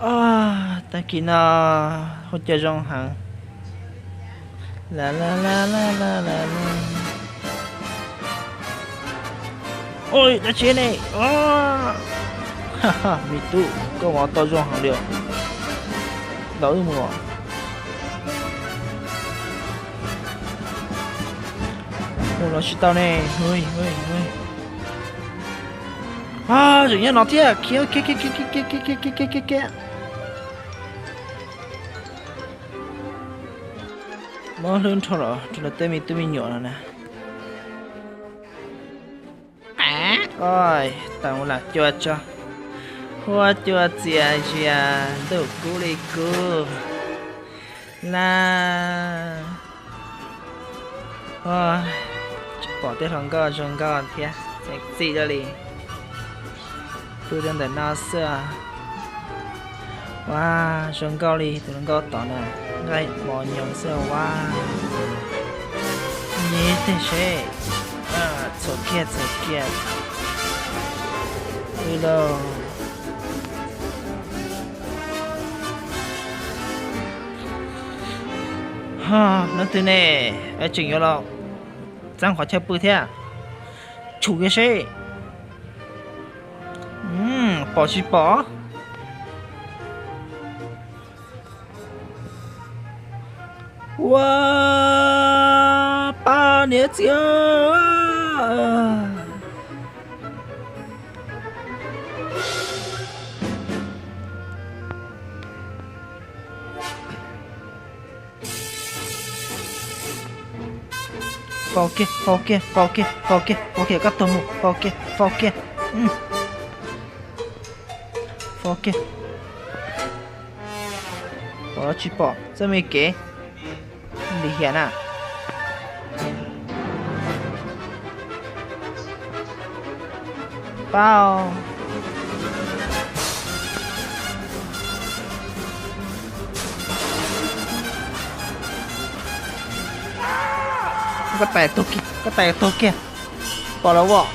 Tag kis no ua cas zoo heev. La la la la la la la. Oj, dab tsi ne? Me tub, koj mov tau zoo heev li. Los wb mus. Mus los tsis tau ne. Tseem nyob no thiab. Khiav, khiav, khiav. Muab hlwb nrho los rau lawv tej me tub me nyuam no na. Oj, tau lam cua tso. Huab cua txias zias ntuj kub li kub na. Tsis pom tej hluas nkauj zoo nkauj thiab, txim txim dua li. Pw rau ntawm no xwb. Ua, zoo nkauj li tus hluas nkauj tod na, nqaij mos nyoos xwb ua. Nyiv teg seb. Txhuam kiag txhuam kiag. Pw lauj. Leej twg ne? Tseem yuav los txeeb qhov chaw pw thiab. Tshum kiag seb. Pom tsis pom? Ua, pab niam txiv. Faus kiag, faus kiag, faus kiag, faus kiag, faus kiag, koj tuag mus, faus kiag, faus kiag. Faus kiag. Pom los tsis pom, txoj me kev lim hiam na. Pab. Koj tais tuag kiag, koj tais tuag kiag. Pom los as.